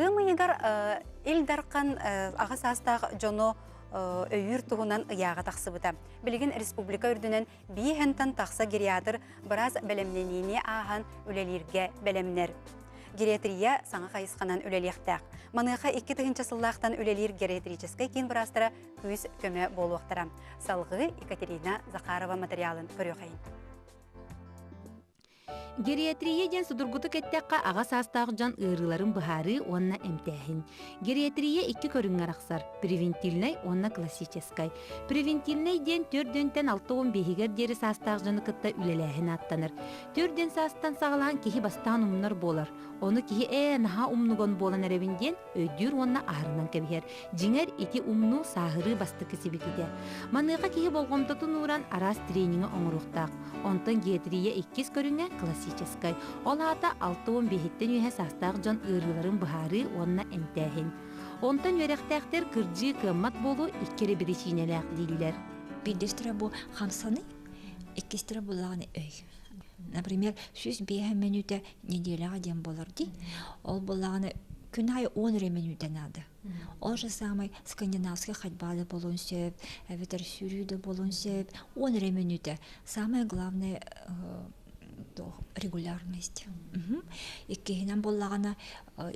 Ыам ыйыгар Ил Дархан аҕа саастаах дьону өйүүр туһунан ыйааҕа тахсыбыта. Билигин республика үрдүнэн биэһэнтэн тахса гериатр быраас бэлэмнэниини ааһан үлэлииргэ бэлэмнэр. Гериатрия саҥа хайысханан үлэлиэхтээх. Маныаха 2000 сыллаахтан үлэлиир гериатрическай киин быраастара күүс-көмө буолуохтара. Салгыы Екатерина Захарова материалын көрүөхэйин. Гериатрия диэн судургутук эттэххэ, аҕа саастаах дьон ыарыыларын быһаарыы уонна эмтээһин. Гериатрия икки көрүҥҥэ арахсар – превентивнэй уонна классическай. Превентивнэй диэн төрдүөнтэн 65-игэр диэри саастаах дьону кытта үлэлээһин ааттанар. Төрдүөн саастан саҕалаан киһи бастаан умнар буолар. Ону киһи ээ, наһаа умнуган буолан эрэбин диэн өйдүүр уонна аһарынан кэбиһэр. Дьиҥэр, ити умнуу сааһырыы бастакы сибикитэ. Маныаха киһи болҕомтотун ууран араас тренинги оҥоруохтаах. Онтон геатрия иккис көрүҥэ классическай. Ол аата 65-иттэн үөһэ саастаах дьон ыарыыларын быһаарыы уонна эмтээһин. Онтон үөрэхтээхтэр кырдьыы кыаммат буолуу икки эрэ биричиинэлээх дииллэр. Биирдэстэрэ бу хамсаныы, иккистэрэ буллаҕына өй. Например, 105 мүнүүтэ неделяҕа диэн буолар дии. Ол буоллаҕына күн аайы 10 эрэ мүнүүтэ наада. Ол же самый скандинавскай ходьба да буолуон сөп, эбэтэр сүүрүү да буолуон сөп. 10 эрэ мүнүүтэ. Самое главное регулярность. Иккиһинэн буоллаҕына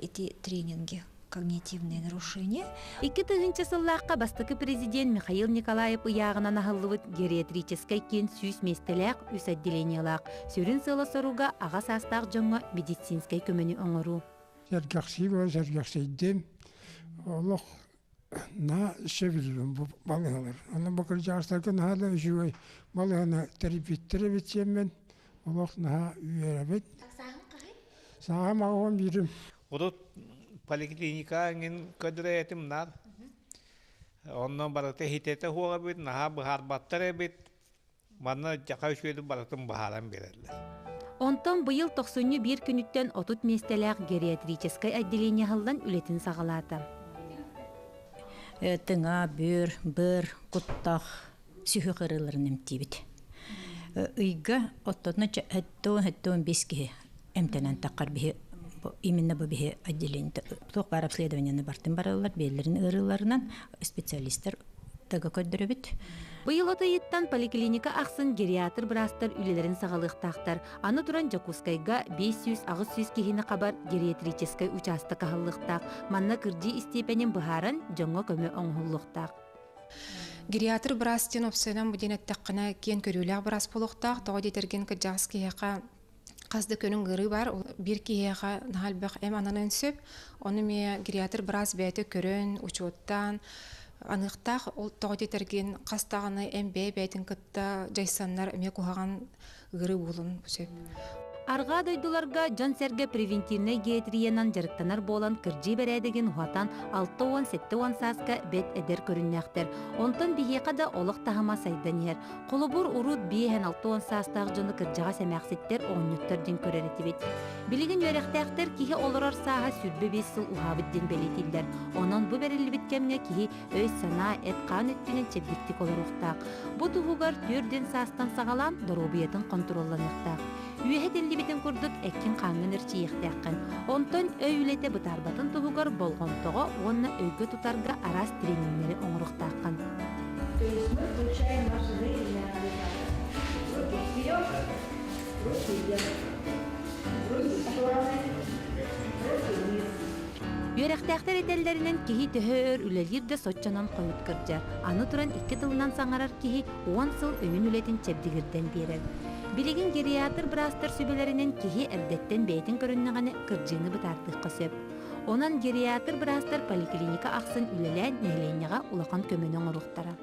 ити тренинги когнитивные нарушения. 2000 сыллаахха бастакы президент Михаил Николаев ыйааҕынан аһыллыбыт гериатрическай киин 100 миэстэлээх үс отделениелаах. Сүрүн сыала-соруга аҕа саастаах дьоҥҥо медицинскэй көмөнү оҥоруу. Сэргэхсии буолан сэргэхсийдим. Олох наһаа сөбүлүүбүн бу балыыһалар. Онон бу кырдьаҕастарга наһаа да үчүгэй балыыһаны тэрийбиттэр эбит диэммин олох наһаа үөрэбит. Сааһым хаһый? Сааһым 81-им. Урут поликлиника эҥин көдүрэ наар. Онно барыта иһитэтэ суох эбит, наһаа быһаарбаттар эбит. Манна дьаха үчүгэйдик барытын быһааран биэрэллэр. Онтон быйыл тохсунньу биир күнүттэн 30 миэстэлээх гериатрическай отделение аһыллан үлэтин саҕалаата. Тыҥа, бүөр, быар, куттах, сүһүөх ыарыыларын эмтиибит. Ыйга оттотно хэттон бис киһи эмтэнэн таххар биһи именно бу биһи отделение туох баар обследованиены бартын бараллар биэллэрин ыарыыларынан специалистар тага көрдөрөбүт. Быйыл от ыйыттан поликлиника ахсын гериатр быраастар үлэлэрин саҕалыахтаахтар. Аны туран Дьокуускайга 500-800 киһини хабар гериатрическай учаастак аһыллыахтаах. Манна кырдьыы истиэпэнин быһааран дьоҥҥо көмө оҥоһуллуохтаах. Гериатр быраас диэн опсуйанан бу диэн эттэххинэ киэн көрүүлээх быраас буолуохтаах. Тоҕо диэтэргин кырдьаҕас киһиэхэ хас да көрүҥ ыарыы баар. Биир киһиэхэ наһаа элбэх эм ананыан сөп. Ону эмиэ гериатр быраас бэйэтэ көрөн, учуоттаан аныахтаах. Ол тоҕо диэтэргин хас даҕаны эм бэйэ-бэйэтин кытта дьайсаннар эмиэ куһаҕан ыарыы буолуон сөп. Арҕаа дойдуларга дьон-сэргэ превентивнэй геатриянан дьарыктанар буолан кырдьыы бэрээдэгин уһатан 60-70 сааска бэт эдэр көрүннээхтэр. Онтон биһиэхэ да олох таһыма сайдан иһэр. Холобур, урут 5-60 саастаах дьону кырдьаҕас эмээхситтэр, оҕонньоттор диэн көрөр этибит. Билигин үөрэхтээхтэр киһи олорор сааһа 25 сыл уһаабыт диэн бэлиэтииллэр. Онон бу бэриллибит кэмҥэ киһи өй-санаа, эт-хаан өттүнэн чэбдиктик олоруохтаах. Бу туһугар 40 саастан саҕалаан доруобуйатын хонтуруолланыахтаах. Үөһэ этиллибитин курдук эккин-хааҥҥын эрчийиэхтээххин. Онтон өй үлэтэ бытаарбатын туһугар болҕомтоҕо уонна өйгө тутарга араас трениннэри оҥоруохтааххын. То есть мы включаем наше зрительное анализатор. Руки вперед, руки вверх, руки в стороны, руки вниз. Үөрэхтээхтэр этэллэринэн киһи төһө өр үлэлиир да соччонон хойут кырдьар. Аны туран икки тылынан саҥарар киһи 10 сыл өйүн үлэтин чэбдигирдэн биэрэр. Билигин гериатр быраастар сүбэлэринэн киһи эрдэттэн бэйэтин көрүннэҕинэ кырдьыыны бытаардыахха сөп. Онон гериатр быраастар поликлиника ахсын үлэлээн нэһилиэнньэҕэ улахан көмөнү оҥоруохтара.